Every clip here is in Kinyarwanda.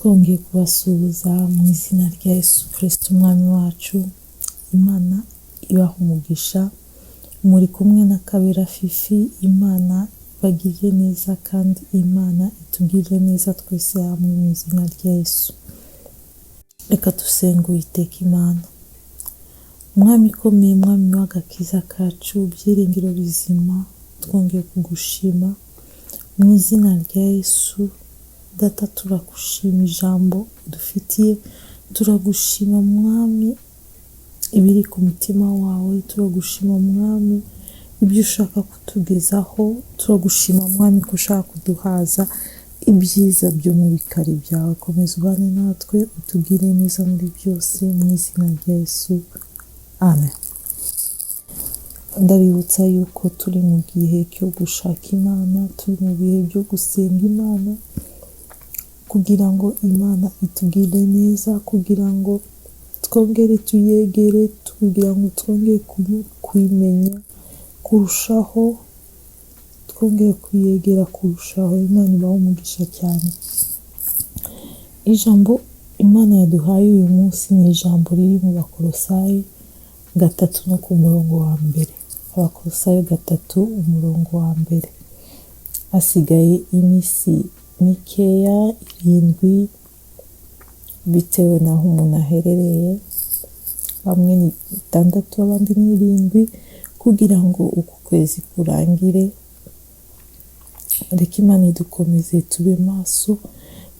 Twongeye kubasuhuza mu izina rya Yesu Kristo Umwami wacu. Imana ibaha umugisha. Muri kumwe na Kabera Fifi. Imana ibagirire neza kandi Imana itugirire neza twese hamwe mu izina rya Yesu. Reka dusenge Uwiteka Imana. Mwami ukomeye, Mwami w'agakiza kacu, byiringiro bizima, twongeye kugushima mu izina rya Yesu. Data, turagushima ijambo udufitiye, turagushima Mwami ibiri ku mutima wawe, turagushima Mwami ibyo ushaka kutugezaho, turagushima Mwami ko ushaka kuduhaza ibyiza byo mu bikari byawe. Komeza ubane natwe, utugire neza muri byose, mu izina rya Yesu, amen. Ndabibutsa yuko turi mu gihe cyo gushaka Imana, turi mu bihe byo gusenga Imana, kugira ngo Imana itugire neza, kugira ngo twongere tuyegere, kugira ngo twongere kuyimenya kurushaho, twongere kuyegera kurushaho. Imana ibahe umugisha cyane. Ijambo Imana yaduhaye uyu munsi ni ijambo riri mu Bakolosayi 3 no ku murongo wa 1. Abakolosayi 3 umurongo wa 1. Hasigaye iminsi mikeya 7 bitewe n'aho umuntu aherereye, bamwe ni 6 abandi ni 7, kugira ngo uku kwezi kurangire. Reka Imana idukomeze tube maso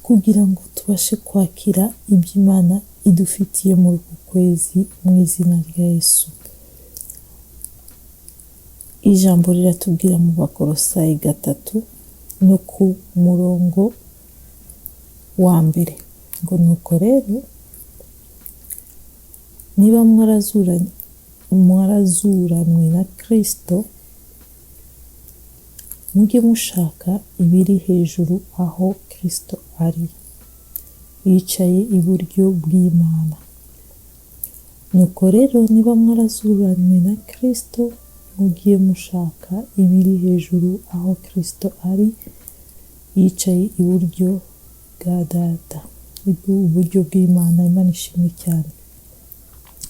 kugira ngo tubashe kwakira ibyo Imana idufitiye muri uku kwezi mu izina rya Yesu. Ijambo riratubwira mu Bakolosayi 3 no ku murongo wa 1 ngo nuko rero niba mwarazuranwe na Kristo, mujye mushaka ibiri hejuru aho Kristo ari, yicaye iburyo bw'Imana. Nuko rero niba mwarazuranwe na Kristo, mujye mushaka ibiri hejuru aho Kristo ari, yicaye iburyo bwa Data, iburyo bw'Imana. Imana ishimwe cyane.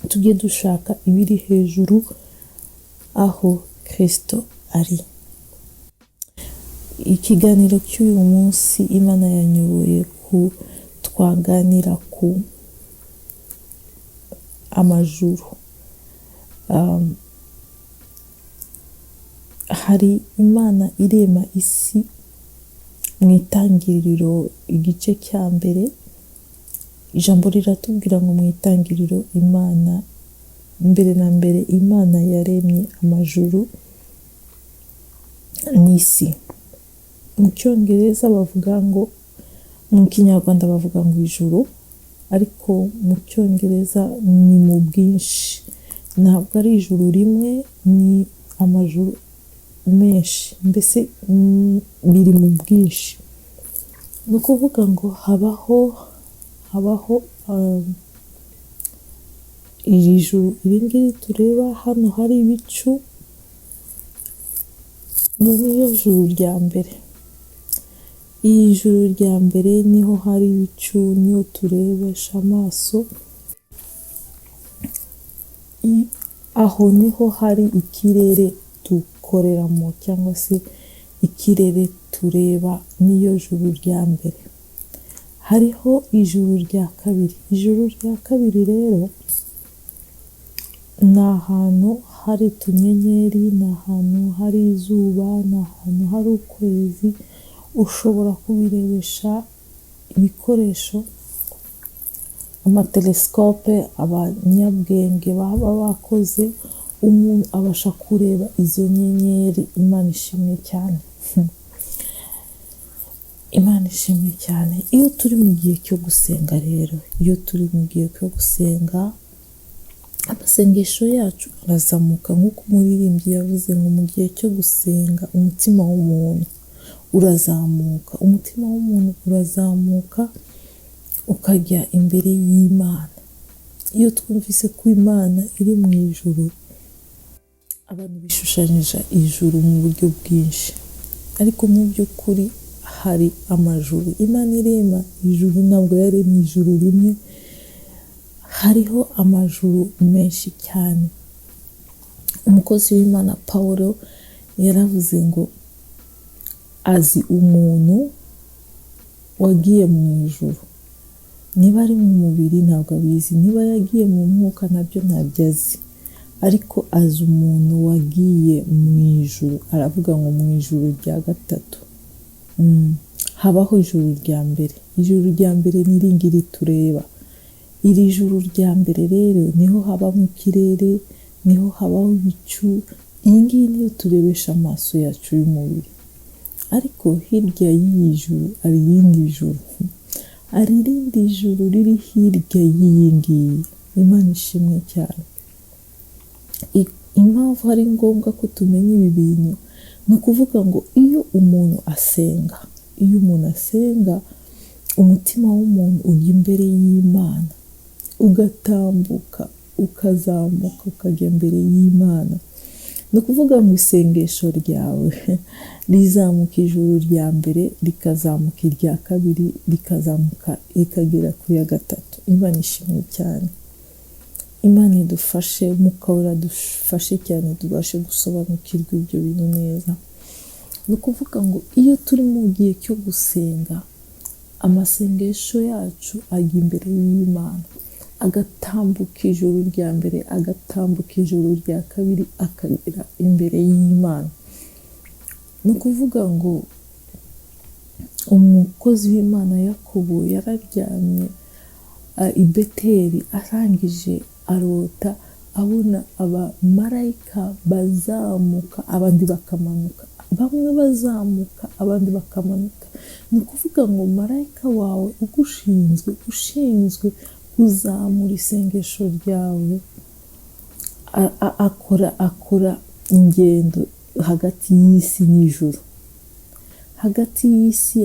Tujye dushaka ibiri hejuru aho Kristo ari. Ikiganiro cy'uyu munsi Imana yanyoboye ku twaganira ku amajuru. Hari Imana irema isi mu itangiriro igice cya 1. Ijambo riratubwira ngo mu itangiriro Imana mbere na mbere Imana yaremye amajuru n'isi. Mu cyongereza bavuga ngo, mu kinyarwanda bavuga ngo ijuru, ariko mu cyongereza ni mu bwinshi, ntabwo ari ijuru rimwe, ni amajuru menshi, mbese biri mu bwinshi. Ni ukuvuga ngo habaho iri juru, iri ngiri tureba hano hari ibicu, iri niyo juru rya mbere. Iri juru rya mbere niho hari ibicu, niho turebesha amaso, aho niho hari ikirere dukoreramo cyangwa se ikirere tureba, niyo juru rya mbere. Hariho ijuru rya kabiri. Ijuru rya kabiri rero ni ahantu hari utunyenyeri, ni ahantu hari izuba, ni ahantu hari ukwezi, ushobora kubirebesha ibikoresho, amatelesikope abanyabwenge baba bakoze, umuntu abasha kureba izo nyenyeri. Imana ishimwe cyane. Imana ishimwe cyane. Iyo turi mu gihe cyo gusenga rero, iyo turi mu gihe cyo gusenga, amasengesho yacu arazamuka, nk'uko umuririmbyi yavuze ngo mu gihe cyo gusenga umutima w'umuntu urazamuka, umutima w'umuntu urazamuka ukajya imbere y'Imana. Iyo twumvise ko Imana iri mu ijuru, abantu bishushanyije ijuru mu buryo bwinshi, ariko mu by'ukuri hari amajuru. Imana irema ijuru, ntabwo yaremye ijuru rimwe, hariho amajuru menshi cyane. Umukozi w'Imana Paul yaravuze ngo azi umuntu wagiye mu ijuru, niba ari mu mubiri ntabwo abizi, niba yagiye mu mwuka nabyo ntabyo azi, ariko azi umuntu wagiye mu ijuru. Aravuga ngo mu ijuru rya gatatu. Habaho ijuru rya mbere. Ijuru rya mbere ni iri ngiri tureba. Iri juru rya mbere rero niho haba mu kirere, niho habaho ibicu, iyi ngiyi niyo turebesha amaso yacu y'umubiri. Ariko hirya y'iyi juru hari irindi juru, hari irindi juru riri hirya y'iyi ngiyi. Imana ishimwe cyane. Impamvu ari ngombwa ko tumenya ibi bintu ni ukuvuga ngo iyo umuntu asenga, iyo umuntu asenga, umutima w'umuntu ujya imbere y'Imana, ugatambuka, ukazamuka, ukajya imbere y'Imana. Ni ukuvuga ngo isengesho ryawe rizamuka ijuru rya mbere, rikazamuka irya kabiri, rikazamuka rikagera ku ya gatatu. Imana ishimwe cyane. Imana idufashe, Mwuka Wera adufashe cyane tubashe gusobanukirwa ibyo bintu neza. Ni ukuvuga ngo iyo turi mu gihe cyo gusenga, amasengesho yacu ajya imbere y'Imana, agatambuka ijuru rya mbere, agatambuka ijuru rya kabiri, akagera imbere y'Imana. Ni ukuvuga ngo umukozi w'Imana Yakobo yararyamye i Beteli, arangije arota abona abamarayika bazamuka abandi bakamanuka, bamwe bazamuka abandi bakamanuka. Ni ukuvuga ngo marayika wawe ugushinzwe, ushinzwe kuzamura isengesho ryawe, akora ingendo hagati y'isi n'ijuru, hagati y'isi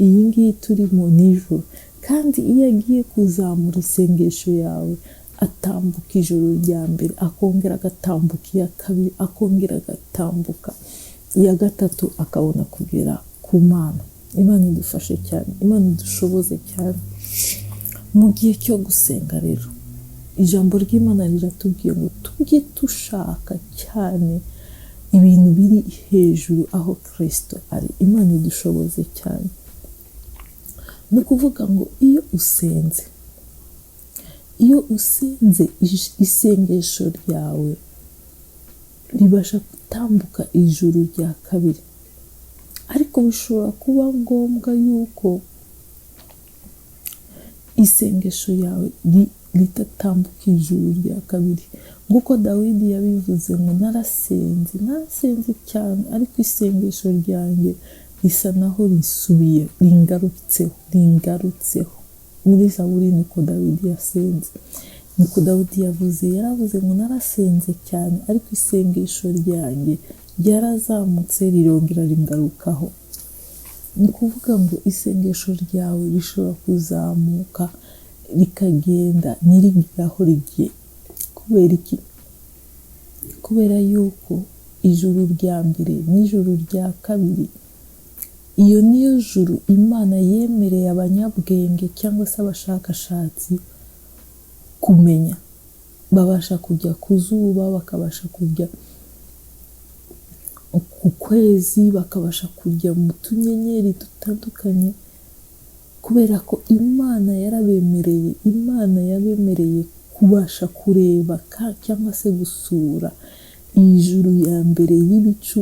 iyi ngiyi turimo n'ijuru. Kandi iyo agiye kuzamura isengesho yawe, atambuka ijuru rya mbere, akongera agatambuka iya kabiri, akongera agatambuka iya gatatu, akabona kugera ku Mana. Imana idufashe cyane, Imana idushoboze cyane. Mu gihe cyo gusenga rero, ijambo ry'Imana riratubwiye ngo tujye dushaka cyane ibintu biri hejuru aho Kristo ari. Imana idushoboze cyane. Ni ukuvuga ngo iyo usenze, iyo usenze, isengesho ryawe ribasha gutambuka ijuru rya kabiri. Ariko bishobora kuba ngombwa yuko isengesho yawe ritatambuka ijuru rya kabiri, nk'uko Dawidi yabivuze ngo narasenze, narasenze cyane, ariko isengesho ryanjye risa naho risubiye, ringarutseho, ringarutseho. Muri Zaburi niko Dawidi yasenze, niko Dawidi yavuze, yaravuze ngo narasenze cyane, ariko isengesho ryanjye ryarazamutse rirongera ringarukaho. Ni ukuvuga ngo isengesho ryawe rishobora kuzamuka rikagenda ntirigire aho rigiye. Kubera iki? Kubera yuko ijuru rya mbere n'ijuru rya kabiri, iyo niyo juru Imana yemereye abanyabwenge cyangwa se abashakashatsi kumenya. Babasha kujya ku zuba, bakabasha kujya ku kwezi, bakabasha kujya mu tunyenyeri dutandukanye, kubera ko Imana yarabemereye, Imana yabemereye kubasha kureba cyangwa se gusura ijuru ya mbere y'ibicu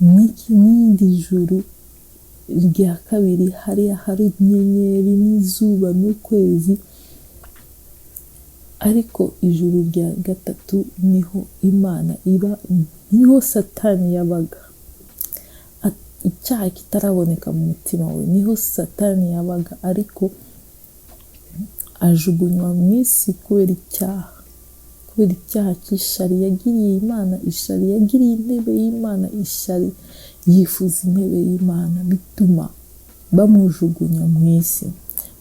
n'irindi juru rya kabiri, hariya hari inyenyeri n'izuba n'ukwezi. Ariko ijuru rya gatatu niho Imana iba, niho Satani yabaga. Icyaha kitaraboneka mu mutima we, niho Satani yabaga, ariko ajugunywa mu isi kubera icyaha, kubera icyaha cy'ishari yagiriye Imana, ishari yagiriye intebe y'Imana, ishari yifuza intebe y'Imana, bituma bamujugunya mu isi.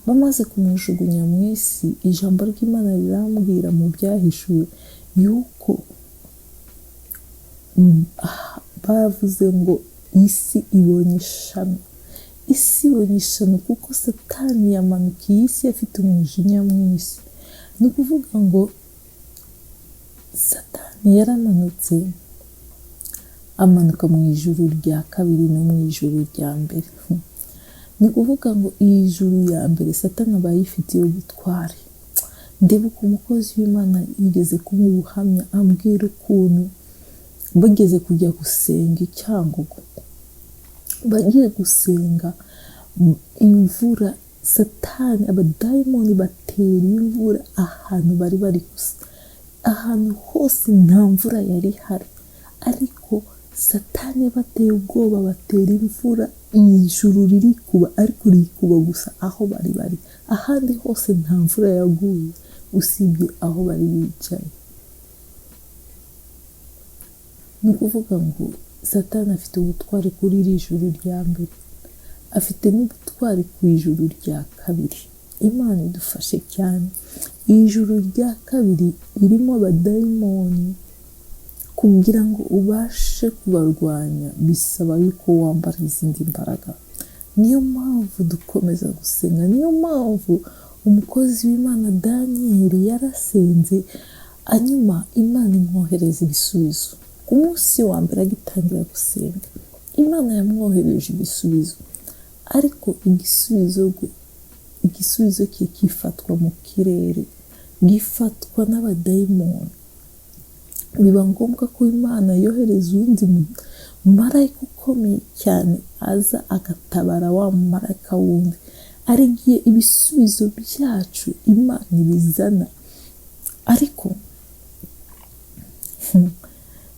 Bamaze kumujugunya mu isi, ijambo ry'Imana rirambwira mu byahishuwe yuko bavuze ngo isi ibonye ishami, Isi ibonye ishyano kuko Satani yamanukiye isi afite umujinya mwinshi. Ni ukuvuga ngo Satani yaramanutse, amanuka mu ijuru rya kabiri no mu ijuru rya mbere. Ni ukuvuga ngo iyi juru ya mbere Satani aba ayifitiye ubutware. Ndibuka umukozi w'Imana yigeze kumuha ubuhamya, ambwira ukuntu bageze kujya gusenga i Cyangugu, bagiye gusenga imvura, Satani abadayimoni batera imvura ahantu bari bari gusa, ahantu hose nta mvura yari ihari, ariko Satani yabateye ubwoba, batera imvura, ijuru ririkuba, ariko ririkuba gusa aho bari bari, ahandi hose nta mvura yaguye usibye aho bari bicaye. Ni ukuvuga ngo Satani afite ubutwari kuri iri juru rya mbere, afite n'ubutwari ku ijuru rya kabiri. Imana idufashe cyane. Ijuru rya kabiri ririmo abadayimoni, kugira ngo ubashe kubarwanya bisaba yuko wambara izindi mbaraga. Niyo mpamvu dukomeza gusenga, niyo mpamvu umukozi w'Imana Daniyeli yarasenze, hanyuma Imana imwohereza ibisubizo. Ku munsi wa mbere agitangira gusenga, Imana yamwohereje ibisubizo, ariko igisubizo cye kifatwa mu kirere, gifatwa n'abadayimoni. Biba ngombwa ko Imana yohereza uwundi marayika ukomeye cyane, aza agatabara wa marayika wundi. Ari igihe ibisubizo byacu Imana ibizana, ariko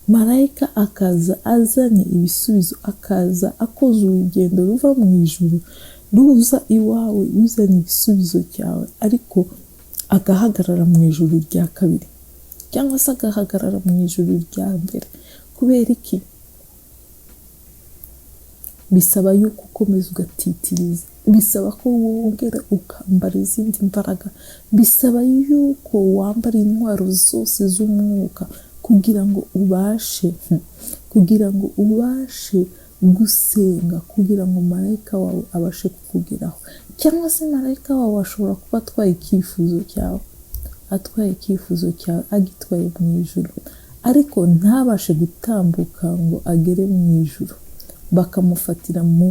marayika akaza azanye ibisubizo, akaza akoze urugendo ruva mu ijuru ruza iwawe, ruzanye igisubizo cyawe, ariko agahagarara mu ijuru rya kabiri cyangwa se agahagarara mu ijuru rya mbere. Kubera iki? Bisaba yuko ukomeza ugatitiriza, bisaba ko wongera ukambara izindi mbaraga, bisaba yuko wambara intwaro zose z'umwuka kugira ngo ubashe, kugira ngo ubashe gusenga, kugira ngo marayika wawe abashe kukugeraho. Cyangwa se marayika wawe ashobora kuba atwaye icyifuzo cyawe, atwaye icyifuzo cyawe agitwaye mu ijuru, ariko ntabashe gutambuka ngo agere mu ijuru, bakamufatira mu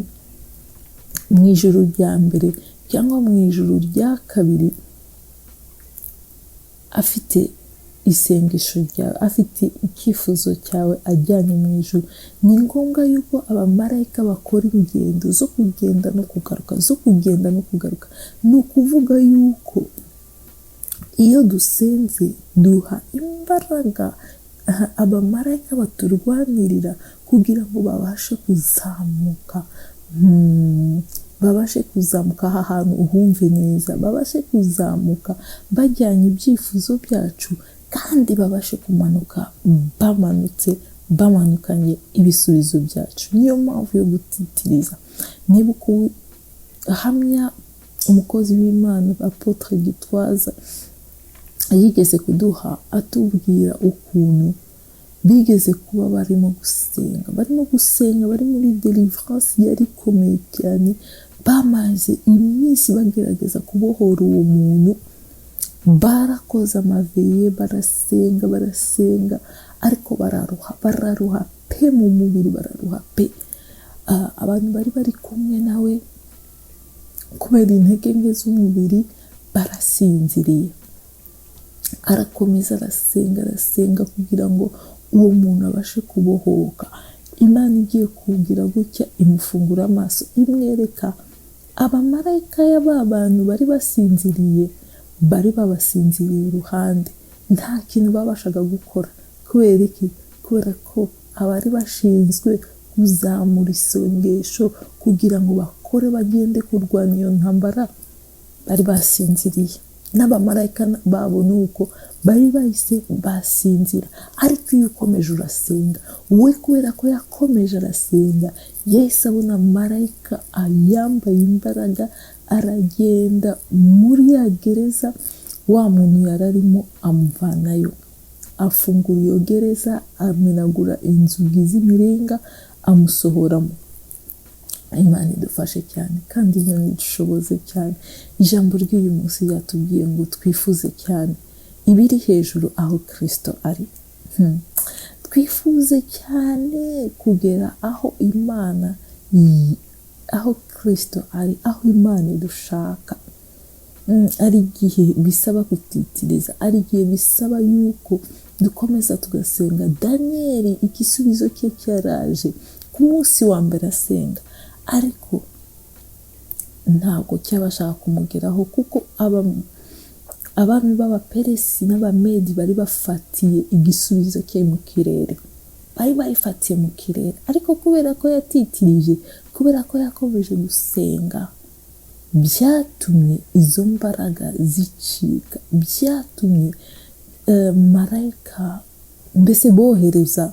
ijuru rya mbere cyangwa mu ijuru rya kabiri, afite isengesho ryawe, afite icyifuzo cyawe ajyanye mu ijuru. Ni ngombwa yuko abamarayika bakora ingendo zo kugenda no kugaruka, zo kugenda no kugaruka. Ni ukuvuga yuko iyo dusenze duha imbaraga abamarayika baturwanirira kugira ngo babashe kuzamuka, babashe kuzamuka aha hantu uhumve neza, babashe kuzamuka bajyanye ibyifuzo byacu, kandi babashe kumanuka bamanutse bamanukanye ibisubizo byacu. Niyo mpamvu yo gutitiriza. Niba uhamya umukozi w'Imana Apotre Gitwaza yigeze kuduha atubwira ukuntu bigeze kuba barimo gusenga, barimo gusenga, bari muri deliverance yari ikomeye cyane, bamaze iminsi bagerageza kubohora uwo muntu, barakoze amaveye, barasenga, barasenga, ariko bararuha, bararuha pe mu mubiri, bararuha pe. Abantu bari bari kumwe nawe kubera intege nke z'umubiri barasinziriye. Arakomeza arasenga, arasenga kugira ngo uwo muntu abashe kubohoka. Imana igiye kugira gutya imufungura amaso, imwereka abamarayika y'aba bantu bari basinziriye, bari babasinziriye iruhande, nta kintu babashaga gukora. Kubera iki? Kubera ko abari bashinzwe kuzamura isengesho kugira ngo bakore bagende kurwana iyo ntambara bari basinziriye. N'abamarayika babo ni uko bari bahise basinzira. Ariko iyo ukomeje urasenga, we kubera ko yakomeje arasenga, yahise abona marayika yambaye imbaraga, aragenda muri ya gereza wa muntu yari arimo amuvanayo, afungura iyo gereza, amenagura inzugi z'imiringa, amusohoramo. Imana idufashe cyane kandi Imana idushoboze cyane. Ijambo ry'uyu munsi ryatubwiye ngo twifuze cyane ibiri hejuru aho Kristo ari. Twifuze cyane kugera aho Imana, aho Kristo ari, aho Imana idushaka. Ari igihe bisaba gutitiriza, ari igihe bisaba yuko dukomeza tugasenga. Daniyeli igisubizo cye cyaraje ku munsi wa mbere asenga, ariko ntabwo cyabashaga kumugeraho kuko abami b'Abaperesi n'Abamedi bari bafatiye igisubizo cye mu kirere, bari bayifatiye mu kirere. Ariko kubera ko yatitirije, kubera ko yakomeje gusenga, byatumye izo mbaraga zicika, byatumye marayika mbese bohereza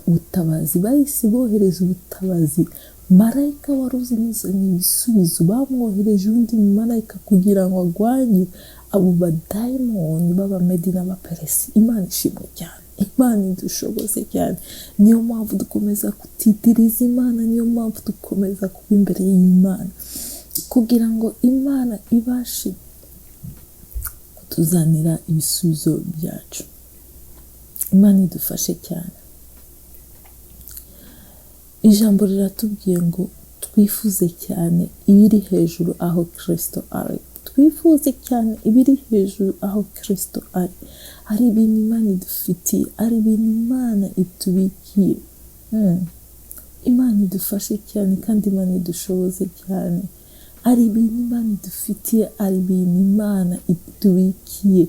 ubutabazi, bahise bohereza ubutabazi. Marayika wari uzanye ibisubizo bamwohereje undi marayika kugira ngo agwanye abo badayimoni b'Abamedi n'Abaperesi. Imana ishimwe cyane, Imana idushoboze cyane. Niyo mpamvu dukomeza kutitiriza Imana, niyo mpamvu dukomeza kuba imbere y'Imana kugira ngo Imana ibashe kutuzanira ibisubizo byacu. Imana idufashe cyane. Ijambo riratubwiye ngo twifuze cyane ibiri hejuru aho Kristo ari. Twifuze cyane ibiri hejuru aho Kristo ari. Hari ibintu Imana idufitiye, hari ibintu Imana itubikiye. Imana idufashe cyane kandi Imana idushoboze cyane. Hari ibintu Imana idufitiye, hari ibintu Imana itubikiye.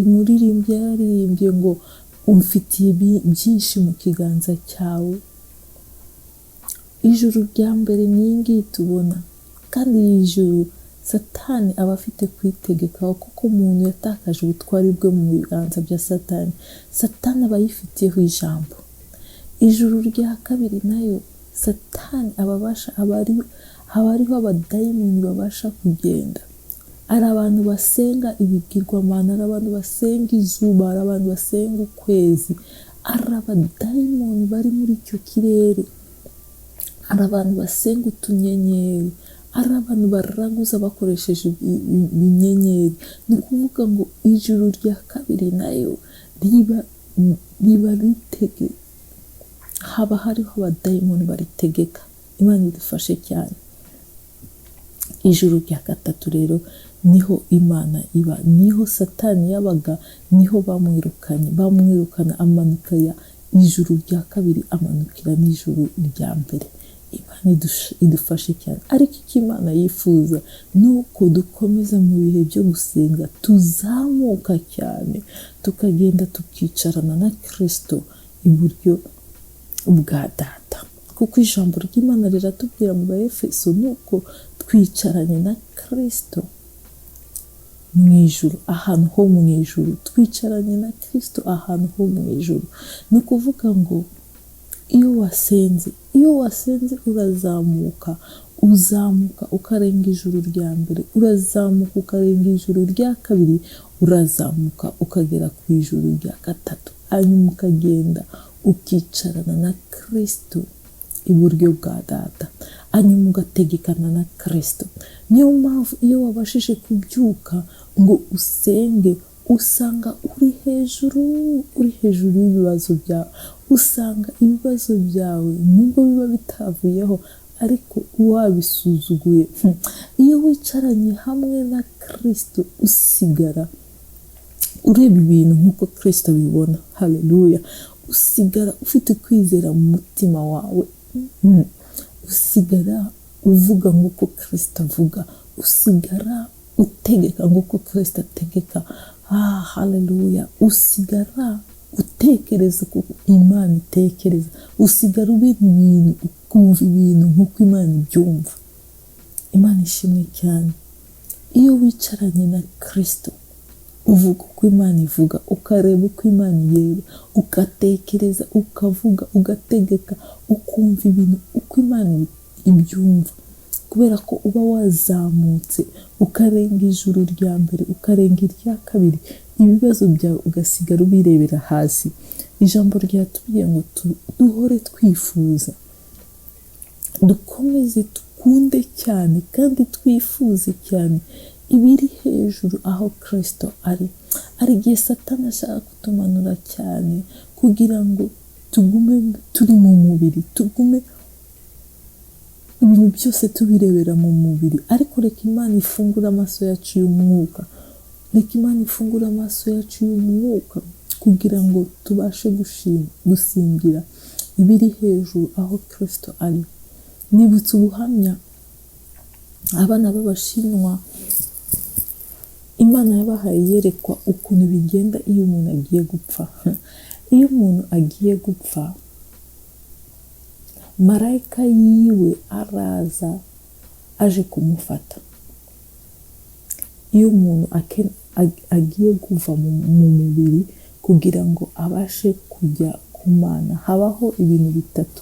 Umuririmbyi yararirimbye ngo umfitiye byinshi mu kiganza cyawe. Ijuru rya mbere ni iyi ngiyi tubona, kandi iri juru Satani aba afite kwitegekaho, kuko umuntu yatakaje ubutwari bwe mu biganza bya Satani. Satani aba yifitiyeho ijambo. Ijuru rya kabiri nayo Satani haba hariho abadayimoni babasha kugenda. Hari abantu basenga ibigirwamana, hari abantu basenga izuba, hari abantu basenga ukwezi, hari abadayimoni bari muri icyo kirere, hari abantu basenga utunyenyeri, hari abantu baraguza bakoresheje ibinyenyeri. Ni ukuvuga ngo ijuru rya kabiri nayo riba ritege, haba hariho abadayimoni baritegeka. Imana idufashe cyane. Ijuru rya gatatu rero niho Imana iba, niho Satani yabaga, niho bamwirukanye, bamwirukana amanuka ya ijuru rya kabiri, amanukira n'ijuru rya mbere. Imana idufashe cyane. Ariko icyo Imana yifuza ni uko dukomeza mu bihe byo gusenga, tuzamuka cyane, tukagenda tukicarana na Kristo iburyo bwa Data. Kuko ijambo ry'Imana riratubwira mu Baefeso ni uko twicaranye na Kristo mu ijuru, ahantu ho mu ijuru. Twicaranye na Kristo ahantu ho mu ijuru. Ni ukuvuga ngo iyo wasenze urazamuka, uzamuka ukarenga ijuru rya mbere, urazamuka ukarenga ijuru rya kabiri, urazamuka ukagera ku ijuru rya gatatu, hanyuma ukagenda ukicarana na Kristo iburyo bwa Data, hanyuma ugategekana na Kristo. Niyo mpamvu iyo wabashije kubyuka ngo usenge, usanga uri hejuru, uri hejuru y'ibibazo byawe. Usanga ibibazo byawe nubwo biba bitavuyeho, ariko wabisuzuguye. Iyo wicaranye hamwe na Kristo, usigara ureba ibintu nk'uko Kristo abibona. Haleluya. Usigara ufite kwizera mu mutima wawe. Usigara uvuga nk'uko Kristo avuga, usigara utegeka nk'uko Kristo ategeka. Haleluya. Usigara utekereza uko Imana itekereza, usigara ubona ibintu, ukumva ibintu nk'uko Imana ibyumva. Imana ishimwe cyane. Iyo wicaranye na Kristo, uvuga uko Imana ivuga, ukareba uko Imana ireba, ugatekereza, ukavuga, ugategeka, ukumva ibintu uko Imana ibyumva. Kubera ko uba wazamutse ukarenga ijuru rya mbere, ukarenga irya kabiri, ibibazo byawe ugasigara ubirebera hasi. Ijambo ryatubwiye ngo duhore twifuza Dukomeze dukunde cyane kandi twifuze cyane ibiri hejuru aho Kristo ari. Hari igihe Satani ashaka kutumanura cyane kugira ngo tugume turi mu mubiri, tugume ibintu byose tubirebera mu mubiri. Ariko reka Imana ifungure amaso yacu y'umwuka, reka Imana ifungure amaso yacu y'umwuka kugira ngo tubashe gusingira ibiri hejuru aho Kristo ari. Nibutse ubuhamya abana b'Abashinwa Imana yabahaye yerekwa ukuntu bigenda iyo umuntu agiye gupfa. Iyo umuntu agiye gupfa, marayika yiwe araza aje kumufata. Iyo umuntu agiye kuva mu mubiri kugira ngo abashe kujya ku Mana, habaho ibintu bitatu.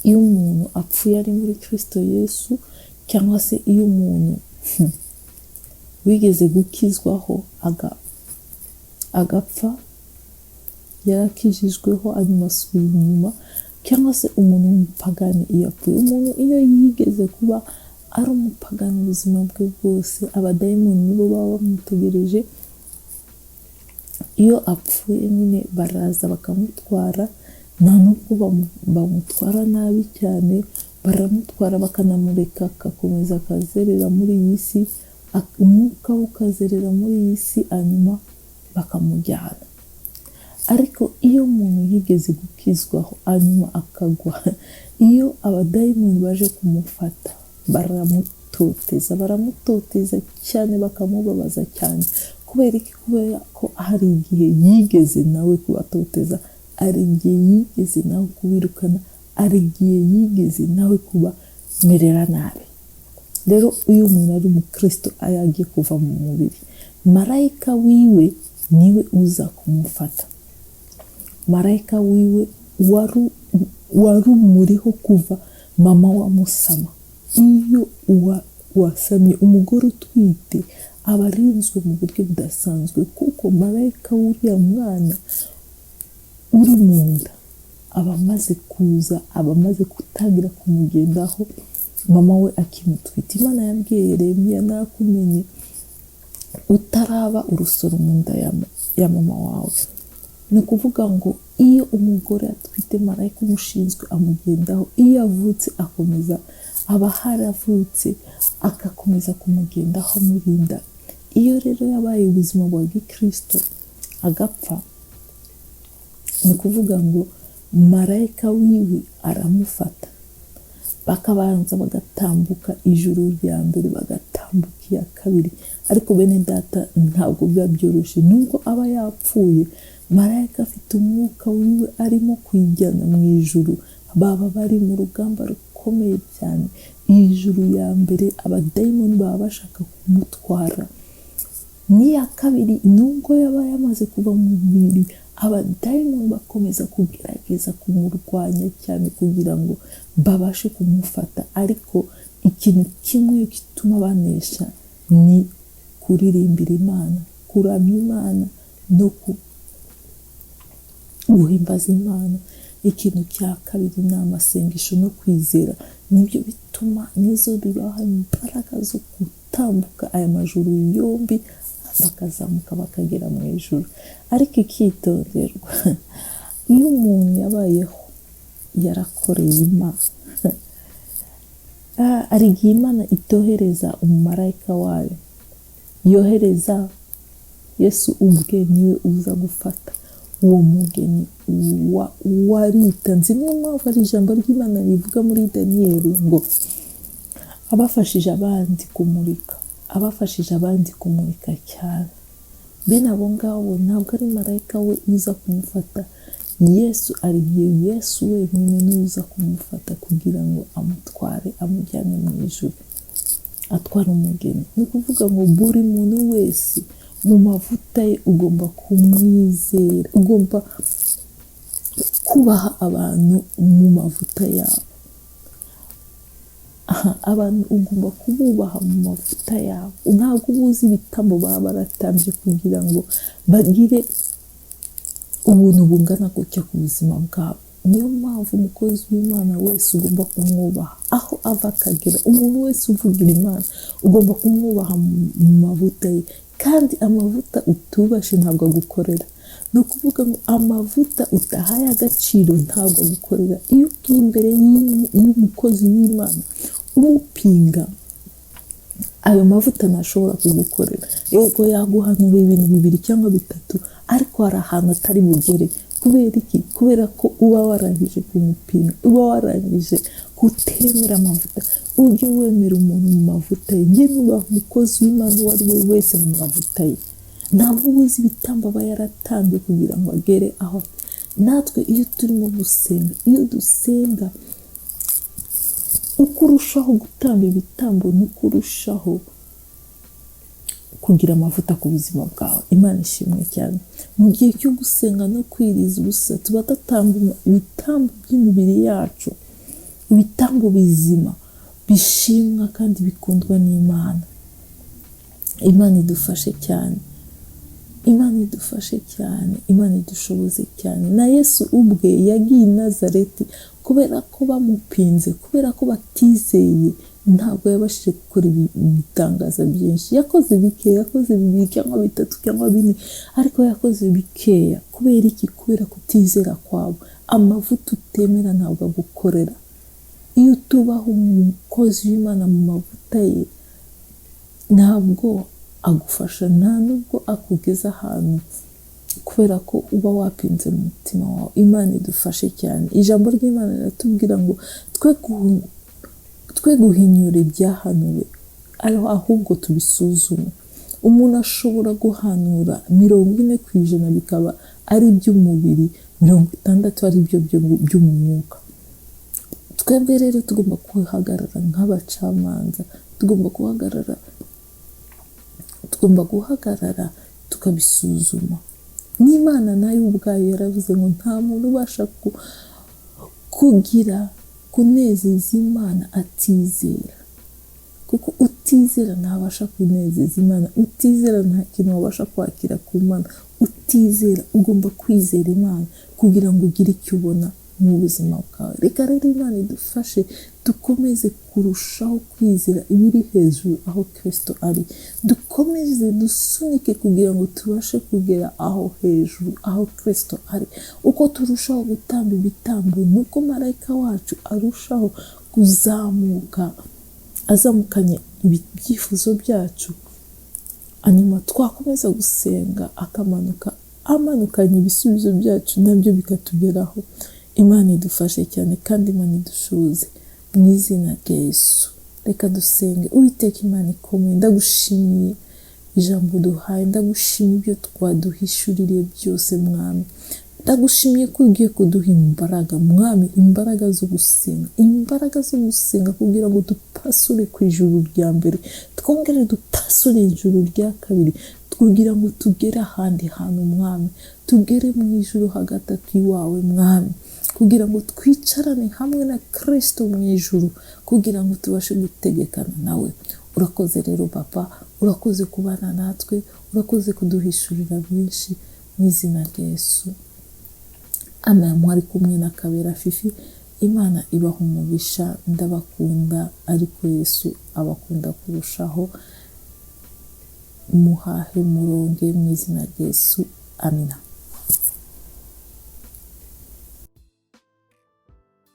Iyo umuntu apfuye ari muri Kristo Yesu, cyangwa se iyo umuntu wigeze gukizwaho agapfa yarakijijweho hanyuma asubira inyuma, cyangwa se umuntu w'umupagani iyo apfuye. Umuntu iyo yigeze kuba ari umupagani ubuzima bwe bwose, abadayimoni nibo baba bamutegereje. Iyo apfuye nyine baraza bakamutwara, nta nubwo bamutwara nabi cyane, baramutwara bakanamureka agakomeza akazerera muri iyi si, umwuka we ukazerera muri iyi si, hanyuma bakamujyana. Ariko iyo umuntu yigeze gukizwaho hanyuma akagwa, iyo abadayimoni baje kumufata baramutoteza, baramutoteza cyane, bakamubabaza cyane. Kubera iki? Kubera ko hari igihe yigeze nawe kubatoteza, hari igihe yigeze nawe kubirukana, hari igihe yigeze nawe kubamerera nabi. Rero iyo umuntu ari umukristo agiye kuva mu mubiri, marayika wiwe niwe uza kumufata. Marayika wiwe wari umuriho kuva mama wamusama. Iyo wasamye, umugore utwite aba arinzwe mu buryo budasanzwe, kuko marayika w'uriya mwana uri mu nda aba amaze kuza, aba amaze gutangira kumugendaho mama we akimutwite. Imana yabwiye Yeremiya, narakumenye utaraba urusoro mu nda ya mama wawe. Ni ukuvuga ngo iyo umugore atwite, marayika umushinzwe amugendaho. Iyo avutse akomeza, aba haravutse agakomeza kumugendaho amurinda. Iyo rero yabaye ubuzima bwa gikristo agapfa, ni ukuvuga ngo marayika wiwe aramufata, bakabanza bagatambuka ijuru rya mbere, bagatambuka iya kabiri. Ariko bene data, ntabwo biba byoroshye. Nubwo aba yapfuye, marayika afite umwuka wiwe arimo kuyijyana mu ijuru. Baba bari mu rugamba rukomeye cyane. Ijuru ya mbere abadayimoni baba bashaka kumutwara, n'iya kabiri nubwo yaba yamaze kuva mu mubiri, abadayimoni bakomeza kugerageza kumurwanya cyane kugira ngo babashe kumufata. Ariko ikintu kimwe gituma banesha ni kuririmbira Imana, kuramya Imana no guhimbaza Imana. Ikintu cya kabiri ni amasengesho no kwizera, nibyo bituma nizo bibaha imbaraga zo gutambuka aya majuru yombi, bakazamuka bakagera mu ijuru. Ariko icyitonderwa, iyo umuntu yabayeho yarakoreye Imana, hari igihe Imana itohereza umumarayika wayo, yohereza Yesu ubwe, niwe uza gufata uwo mugeni waritanze. Niyo mpamvu ari ijambo ry'Imana rivuga muri Daniyeli ngo abafashije abandi kumurika, abafashije abandi kumurika cyane, bene abo ngabo ntabwo ari marayika we uza kumufata. Yesu ari igihe Yesu wenyine niwe uza kumufata kugira ngo amutware amujyane mu ijuru, atwara umugeni. Ni ukuvuga ngo buri muntu wese mu mavuta ye ugomba kumwizera, ugomba kubaha abantu mu mavuta yabo. Abantu ugomba kububaha mu mavuta yabo. Ntabwo uba uzi ibitambo baba baratambye kugira ngo bagire ubuntu bungana gutya ku buzima bwabo. Niyo mpamvu umukozi w'Imana wese ugomba kumwubaha aho ava akagera. Umuntu wese uvugira Imana ugomba kumwubaha mu mavuta ye, kandi amavuta utubashe ntabwo agukorera. Ni ukuvuga ngo amavuta utahaye agaciro ntabwo agukorera. Iyo ugiye imbere y'umukozi w'Imana umupinga, ayo mavuta ntashobora kugukorera. Yego yaguhanura ibintu bibiri cyangwa bitatu, ariko hari ahantu atari bugere. Kubera iki? Kubera ko uba warangije kumupinga, uba warangije kutemera amavuta. Ujye wemera umuntu mu mavuta ye. Njye nubaha umukozi w'Imana uwo ari we wese mu mavuta ye. Ntabwo uba uzi ibitambo aba yaratambye kugira ngo agere aho. Natwe iyo turimo gusenga, iyo dusenga, uko urushaho gutamba ibitambo niko urushaho kugira amavuta ku buzima bwawe. Imana ishimwe cyane. Mu gihe cyo gusenga no kwiriza ubusa, tuba dutamba ibitambo by'imibiri yacu, ibitambo bizima bishimwa kandi bikundwa n'Imana. Imana idufashe cyane, Imana idufashe cyane, Imana idushoboze cyane. Na Yesu ubwe yagiye i Nazareti kubera ko bamupinze, kubera ko batizeye, ntabwo yabashije gukora ibitangaza byinshi. Yakoze bikeya, yakoze bibiri cyangwa bitatu cyangwa bine, ariko yakoze bikeya. Kubera iki? Kubera kutizera kwabo. Amavuta utemera ntabwo agukorera. Iyo utubaha umukozi w'Imana mu mavuta ye, ntabwo agufasha, nta nubwo akugeza ahantu, kubera ko uba wapinze mu mutima wawe. Imana idufashe cyane. Ijambo ry'Imana riratubwira ngo twe guhinyura ibyahanuwe, ahubwo tubisuzume. Umuntu ashobora guhanura 40% bikaba ari iby'umubiri, 60 ari byo by'umwuka. Twebwe rero tugomba guhagarara nk'abacamanza, tugomba guhagarara tukabisuzuma. N'Imana nayo ubwayo yaravuze ngo nta muntu ubasha kugira kunezeza Imana atizera, kuko utizera ntabasha kunezeza Imana, utizera nta kintu wabasha kwakira ku Mana. Utizera, ugomba kwizera Imana kugira ngo ugire icyo ubona mu buzima bwawe. Reka rero Imana idufashe dukomeze kurushaho kwizera ibiri hejuru aho Kristo ari, dukomeze dusunike kugira ngo tubashe kugera aho hejuru aho Kristo ari. Uko turushaho gutamba ibitambo nuko marayika wacu arushaho kuzamuka, azamukanye ibyifuzo byacu, hanyuma twakomeza gusenga akamanuka amanukanye ibisubizo byacu, nabyo bikatugeraho. Imana idufashe cyane kandi Imana idushoboze mu izina rya Yesu. Reka dusenge. Uwiteka Imana ikomeye, ndagushimiye ijambo uduhaye, ndagushimiye ibyo twaduhishuririye byose Mwami. Ndagushimiye ko ugiye kuduha imbaraga Mwami, imbaraga zo gusenga, imbaraga zo gusenga kugira ngo dupasure ku ijuru rya mbere, twongere dupasure ijuru rya kabiri, kugira ngo tugere ahandi hantu Mwami, tugere mu ijuru hagati iwawe Mwami, kugira ngo twicarane hamwe na Kristo mu ijuru, kugira ngo tubashe gutegekana nawe. Urakoze rero Papa, urakoze kubana natwe, urakoze kuduhishurira byinshi mu izina rya Yesu. Amen. Mwari kumwe na Kabera Fifi. Imana ibaha umugisha, ndabakunda ariko Yesu abakunda kurushaho. Muhahe muronge mu izina rya Yesu. Amina.